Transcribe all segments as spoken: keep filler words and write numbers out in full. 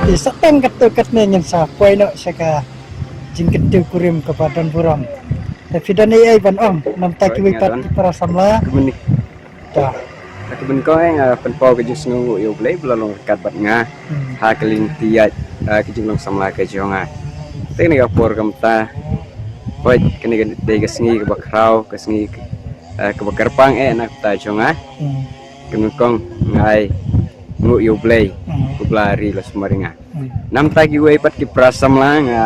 Te sa tang katto katne ngin sa poi noh sha ka jingkyntiew kurim kaba don burom. Te phi don ei ei ban ong namar kiwei pat ki para samla. Ka ka ban kong nga pynpaw ka jingsngewnguh ïa U Blei ba la long ryngkat bad nga ha ka liang ïa ka jinglong samla ka jong nga. Te kane ka por ka mynta, hooid, kane ka dei ka sngi kaba khraw, ka sngi kaba kyrpang eh na ka bynta jong nga. Ka ban kong nga ai nguh ïa U Blei uba la ri la sumar ïa nga. Na ka bynta kiwei pat ki para samla nga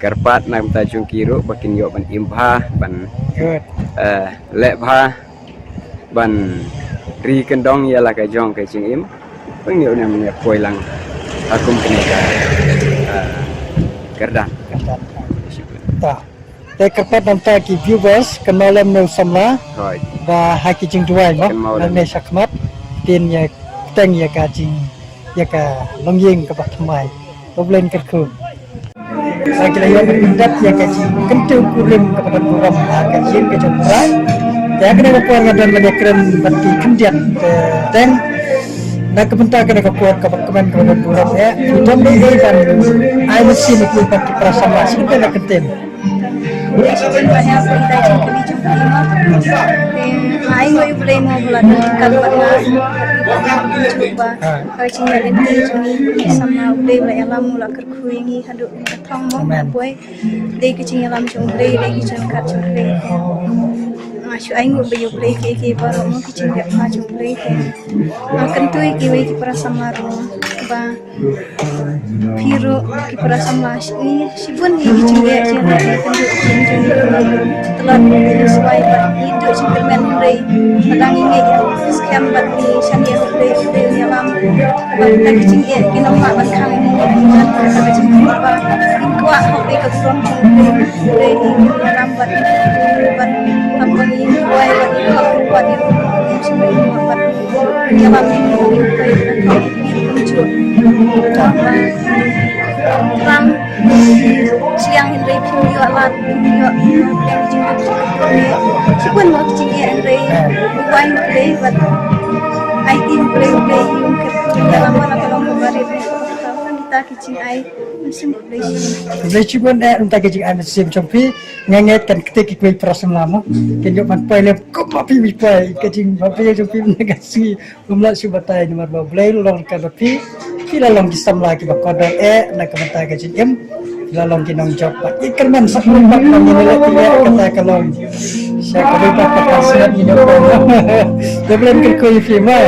kyrpad na ka bynta jong ki ruh ba kin ïoh ban im bha, ban leh bha, ban ri kyndong ïa la ka jong ka jingim. Pynïoh ne mynne poi lang ha kum kane ka kyrdan. Te kyrpad na ka bynta ki viewers, kynmaw lem ne u samla ba ha ki jingduwai mo nangne shakhmat kin ïa teng ïa ka jing ïa ka longïing kaba thymmai. Khublei kyrkhu. Ba ki la ïoh ban pyndep ïa ka jingkyntiew kurim kaba don burom ha ka jingim ka jong u Trai. Te ha kane ka por nga don ban ïakren bad ki khyndiat. Te teng na ka bynta kane ka por kaba kmen kaba don burom eh, ki don ei ei ban ai mynsiem ïa ki para samla, shi kyntien la kyntien. Ai nguh ïa U Blei mo ba la don ryngkat bad nga. Ka jingïaid lynti jong ngi, samla, U Blei u la ïalam, u la kyrkhu ïa ngi haduh ka thong mo. Amen. Poi dei ka jingïalam jong U Blei, dei ka jingkat jong U Blei. Nga shu ai nguh ba ïa U Blei kiei kiei baroh mo, ka jingleh bha jong U Blei. Te nga kyntu ïa kiwei ki para samla ruh ba phi ruh ki para samla, shi, shibun hi ki jingeh jingeh ki kynduh ki jingeh ki tlot ki swai bad ki duh jingkyrmen, hynrei ma dang ngi ngeit skhem bad ngi shaniah U Blei, U Blei un ïalam bad ka jingeh ki nang mah ban khang ngi bad ka jingeh ba ngi kwah hok ïa ka burom jong U Blei, U Blei un ïalam bad bad ka bynta ngi kwah bad ngi kwah bad ngi ïalam ngi kwah bad ngi kwah bad ngi kwah. Tang shiliang hynrei phim ïoh lad, phim ïoh lad jingduk jingduk. Shibun mo ki jingeh hynrei u wan U Blei bad aiti U Blei, U Blei ïa ka jingeh lama la ka long ba rit. Tang kita ki jingai mynsiem U Blei shibun. U Blei shibun eh, tang ki jingai mynsiem jong phi. Nga ngeit kan kti ki kwei para samla mo kin ïoh ban poi lem kum ma phi poi, ka jing ma phi jong phi na ka sngi. Ym lah shu batai namar ba U Blei u long ryngkat bad phi. Phi la long ki samla kiba kordor eh na ka bynta ka jingim. Phi la long ki nongjop bad ki kyrmen sa kyrmen bad ngi, ne leh phi eh kata ka long sha ka bynta ka snap ngi nong. Te U Blei un kyrkhu ïa phi mo.